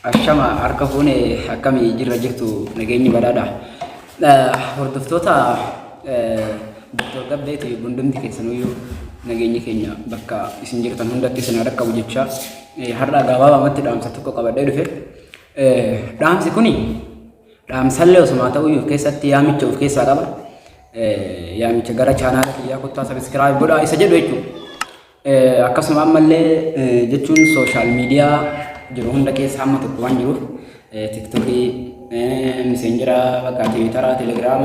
Ashama harka fuune, akkamii jirra jirtu? Nageenyi badhaadha. Hordoftoota Dr. Gabbeeti, hundumti keessanuyyuu nageenyi keenya bakka isin jirtan hundatti isin haa dhaqqabu jecha, har'a gabaabamatti dhaamsa tokko qabadhee dhufe. Dhaamsi kuni dhaamsallee osumaa ta'uu of keessatti yaamicha of keessaa qaba. Yaamicha gara chaanaala kiyyaa kottaa subscribe godhaa isa jedhu jechuudha. Akkasuma ammallee jechuun social media jiru hunda keessa hamma tokko waan jiruuf, TikTokii, Messenger, bakka Twitter, Telegram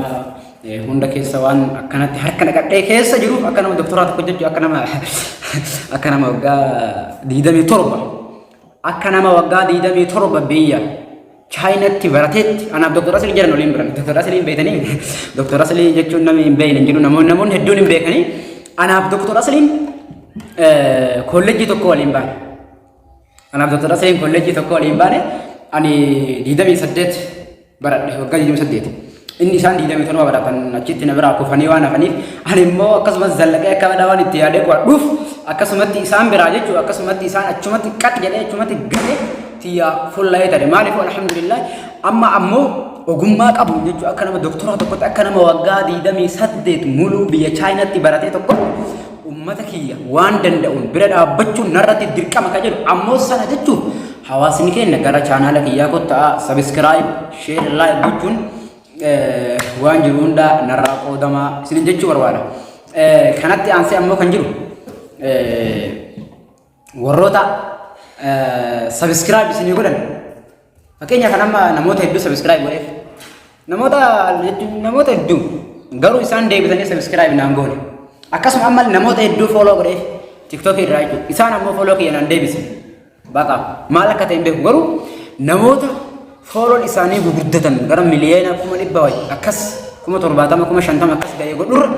hunda keessa waan akkanatti harka naqadhee keessa jiruuf, akka nama doktoraa tokko jechuun akka nama waggaa 27, akka nama waggaa 27 biyya Chaayinatti barateetti. Anaaf Dr. Aslii jedhan waliin biran. Dr. Aslii hin beektanii? Dr. Aslii jechuun namni hin beekne hin jiru. Namoonni hedduun hin beekanii. Anaaf Dr. Asliin kolleejjii tokko waliin baane. Anaaf Dr. Asliin kolleejjii tokko waliin baane. Ani 28 baradhe, waggaa 28. Inni isaan 27 baratan achitti na biraa kufanii waan hafaniif, ani immoo akkasumas zallaqee akka badaa waan itti yaadee qo'adhuuf, akkasumatti isaan biraa jechuudha, akkasumatti isaan achumatti qaq jedhee achumatti galee tiyya fullaa'ee tare. Maaliif? Alhamdulillah, amma ammoo ogummaa qabu jechuudha, akka nama doktoraa tokkotti, akka nama waggaa 28 muluu biyya Chaayinaatti baratee tokko, ummata kiyya waan danda'uun bira dhaabbachuun narratti dirqama ka jedhu. Ammoo sana jechuun hawaasni keenya gara chaanaala kiyyaa kottaa subscribe, share, like gochuun waan jiru hunda narraa qoodamaa isinin jechuu barbaada. Kanatti aansee ammoo kan jiru, warroota subscribe isinii godhan, fakkeenya kan amma namoota hedduu subscribe godheef, namoota hedduu garuu isaan deebisanii subscribe naan goone. Akkasuma amma namoota hedduu follow godheef TikTok irraa jechuudha, isaan ammoo follow kiyya naan deebise. Baqa maal akka ta'e hin beeku, garuu namoota follown isaanii gurguddatan gara miliyoona 100,000 wayi akkas, 70,000, 50,000 akkas ga'ee godhurra,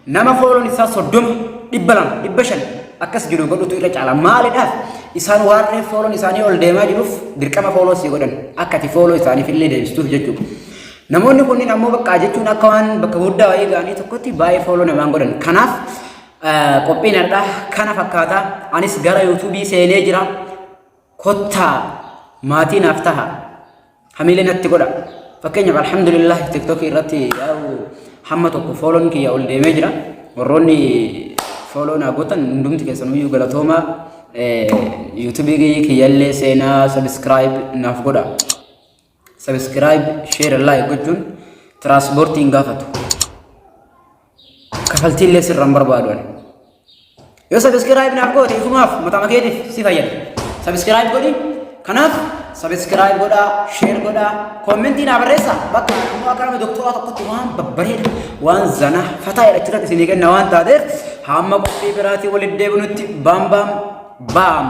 nama follown isaa 30, 200, 500 akkas jiru godhutu irra caala. Maaliidhaaf? Isaan warreen follown isaanii ol deemaa jiruuf dirqama follow sii godhan, akka ati follow isaaniif illee deebistuuf jechuudha. Namoonni kunniin ammoo bakka jechuun akka waan bakka guddaa wayii ga'anii tokkotti baay'ee follow namaan godhan. Kanaaf qophiin har'aa kana fakkaata. Anis gara YouTubeii seenee jira. Kottaa maatii naaf taha. Hamilee natti godha. Fakkeenyaaf, alhamdulillah, TikTokii irratti yaa'u hamma tokko follown kiyya ol deemee jira. Warroonni follow naa gootan hundumti keessanuyyuu galatoomaa. YouTubeii kiyyallee seenaa subscribe naaf godha. Subscribe, share, like gochuun tiraanspoortii hin gaafatu. Kafaltiillee sirra hin barbaadu ani. Yoo subscribe naaf goote ifumaaf mataa keetiif si fayyada. Subscribe godhi. Kanaaf subscribe godhaa, share godhaa, commentii naa barreessaa. Bakka immoo akka nama doktoraa tokkotti waan babbareeda, waan zanaa fataa jedhachuudhaan isinii kenna waan taateef, hamma qophii biraatii walitti deebinutti, baam baam baam.